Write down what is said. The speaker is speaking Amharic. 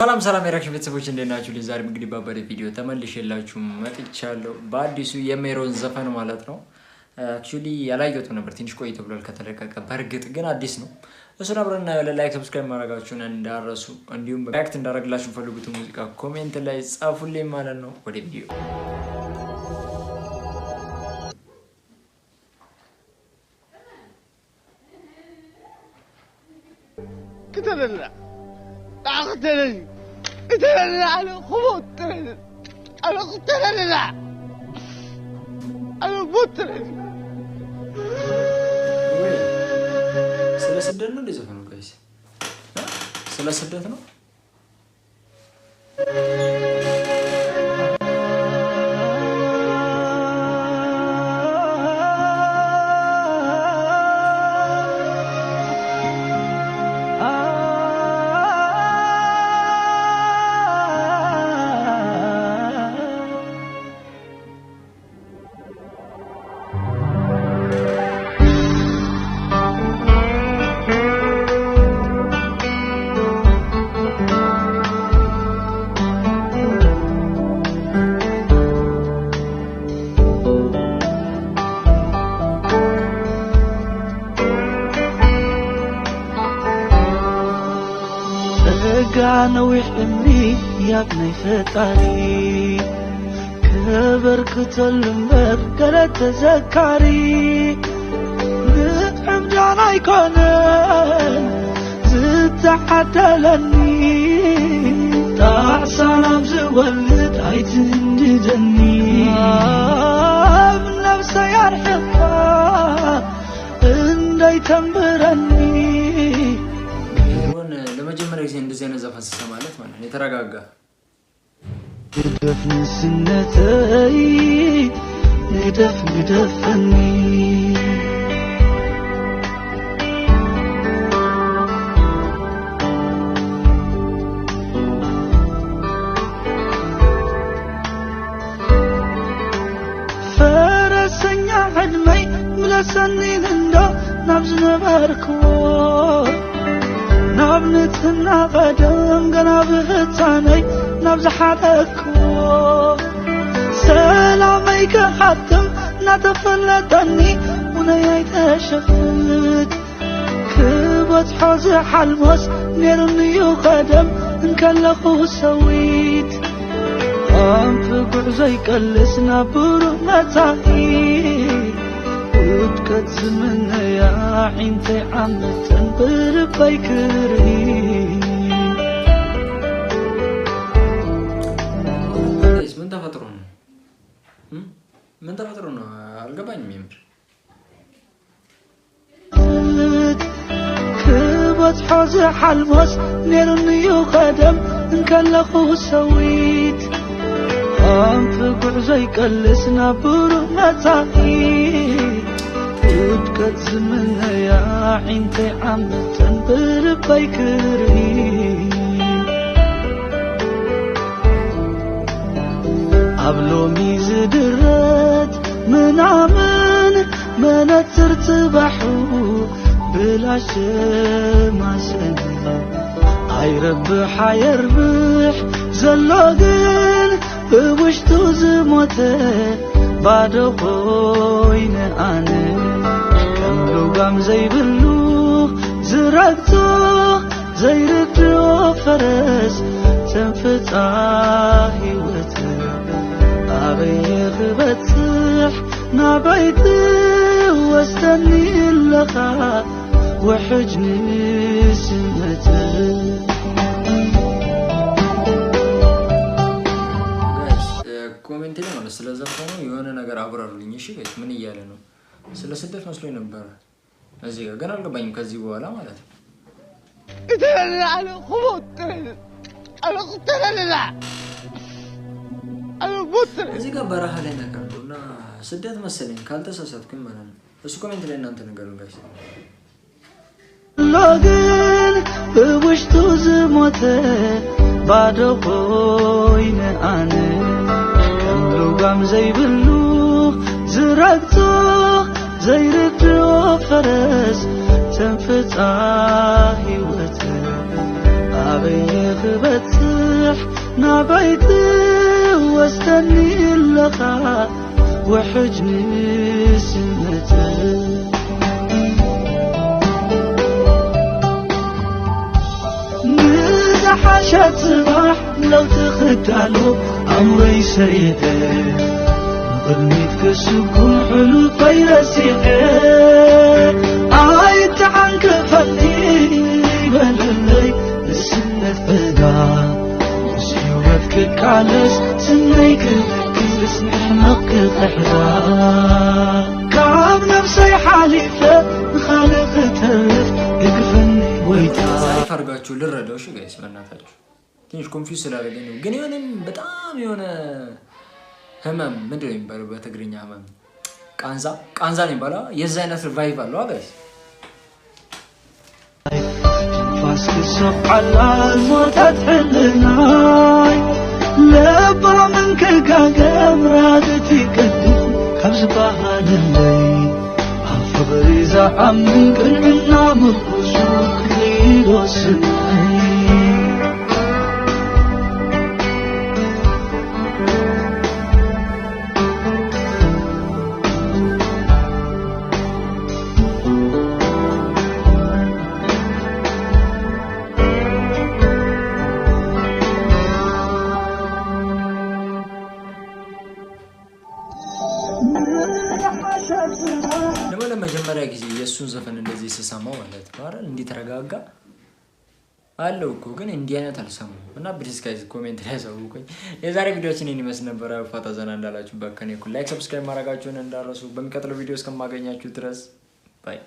ሰላም ሰላም የ reaction ቤተሰቦች፣ እንዴት ናችሁ? ዛሬም እንግዲህ ባበደ ቪዲዮ ተመልሼላችሁ መጥቻለሁ። በአዲሱ የሜሮን ዘፈን ማለት ነው። Actually ያላየሁትም ነበር፣ ትንሽ ቆይቶ ብሏል ከተለቀቀ። በእርግጥ ግን አዲስ ነው። እሱን አብረን እናየዋለን። Like፣ subscribe ማድረጋችሁን እንዳትረሱ፣ እንዲሁም react እንዳደረግላችሁ ፈልጉትን ሙዚቃ comment ላይ ጻፉልኝ ማለት ነው። ወደ ቪዲዮ። ቅተለና ቅተለኒ ቅተለና ኣነ ክሞት ኣነ ቅተለና ኣነ ሞት። ስለ ስደት ነው ዘፈኑ guys? ስለ ስደት ነው። ጸጋ ነዊሕ ዕምሪ ያብ ናይ ፈጣሪ ክበርክተሉ እምበር ገለ ተዘካሪ ንዕምዳን ኣይኮነን ዝተዓደለኒ ጣዕሳ ናብ ዝወልድ ኣይትንድደኒ ኣብ ነብሰይ ኣርሕቕካ እንዳይተንብረኒ። ሜሮን ለመጀመሪያ ጊዜ እንደዚህ አይነት ዘፈን ስሰማለት ማለት ነው፣ የተረጋጋ። ግደፍ ንስነተይ ግደፍ ግደፈኒ። ፈረሰኛ ዕድመይ ምለሰኒ እንዶ ናብ ዝነበርክዎ ናብ ንትና ቀደም ገና ብህፃነይ ናብ ዝሓደግክዎ ሰላመይ ክሓትም እናተፈለጠኒ ውነይ ኣይተሸፍት ክበፅሖ ዝሓልሞስ ነይሩኒዩ ቀደም እንከለኹ ሰዊት ኣንፊ ጉዕዞ ይቀልስ ናብ ብሩህ መጻኢ ውድቀት ዝምነያ ዒንተይ ዓመተን ብልበይ ክርኢ። Guys፣ ምን ተፈጥሮ ነው? ምን ተፈጥሮ ነው? አልገባኝም የምር። ክበፅሖ ዝሓልሞስ ነይሩኒዩ ቀደም እንከለኹ ሰዊት ኣንፊ ጉዕዞ ይቀልስ ናብ ብሩህ መጻኢ ውድቀት ዝምነያ ዒንተይ ዓመተን ብልበይ ክርኢ። ኣብ ሎሚ ዝድረት ምናምን መነፅር ፅባሑ ብላሽ ማሰኒ ኣይረብሕ ኣየርብሕ ዘሎ ግን ብውሽጡ ዝሞተ ባዶ ኮይነ ኣነ ከም ልጓም ዘይብሉ ዝረግፆ ዘይርድኦ ፈረስ ተንፍፃ ህይወት ኣበየ ክበፅሕ ናበይቲ ወስደኒ ኣለኻ ውሕጅ ንስመት። Guys፣ comment ላይ ማለት ስለ ዘፈኑ የሆነ ነገር አብራሩልኝ። እሺ guys፣ ምን እያለ ነው? ስለ ስደት መስሎኝ ነበረ። እዚህ ጋር ግን አልገባኝም ከዚህ በኋላ ማለት ነው። ቅተለና ኣነ ክሞት ኣነ ቅተለና ኣነ ሞት። እዚህ ጋር በረሃ ላይ ነገር ነው እና ስደት መሰለኝ ካልተሳሳትኩኝ ማለት ነው። እሱ comment ላይ እናንተ ንገሩን guys። ኣሎ ግን ብውሽጡ ዝሞተ ባዶ ኮይነ ኣነ ከም ልጓም ዘይብሉ ዝረግፆ ዘይርድኦ ፈረስ ተንፍፃ ህይወት ኣበየ ክበፅሕ። ናበይ ትወስደኒ ኣለኻ ውሕጅ ንስምተ ንዝሓሸት ፅባሕ ለውጢ ክዳሎ ኣምረይ ሰሪዐ ንቕድሚት ክስጉም ሕሉፈይ ረሲዐ ኣይተዓንክፈኒ በለለይ ንስነት ዕዳ ምስ ህይወት ክቃለስ ስነይ ክለክስ ንሕመቕ ክኽሕዳ ካብ ነፍሰይ ሓሊፈ ንኻልእ ክተርፍ ደግፈኒ ጎይታ። አሪፍ አድርጋችሁ ልረዳው። እሺ guys፣ በእናታችሁ ትንሽ confuse ስላደረገኝ ነው። ግን የሆነም በጣም የሆነ ህመም ምንድን ነው የሚባለው በትግርኛ? ህመም ቃንዛ፣ ቃንዛ ነው የሚባለው። የዛ አይነት vibe አለው guys። ትንፋስ ክሰብዓላ ሞታት ሕልናይ ለባምን ክጋገም ራድቲ ቅድም ካብ ዝበሃለለይ ኣብ ፍቕሪ ዝኣምን ቅንዕና ምርኩሱ ክሪዶ ስመይ። ደግሞ ለመጀመሪያ ጊዜ የእሱን ዘፈን እንደዚህ ስሰማው ማለት ነው አይደል? እንዲህ ተረጋጋ አለው እኮ፣ ግን እንዲህ አይነት አልሰማሁም። እና please guys፣ comment ላይ ያሳውቁኝ። የዛሬ ቪዲዮችን ይህን ይመስል ነበረ። ፋታ ዘና እንዳላችሁበት ከኔ እኩል like፣ subscribe ማድረጋችሁን እንዳረሱ። በሚቀጥለው ቪዲዮ እስከማገኛችሁ ድረስ bye።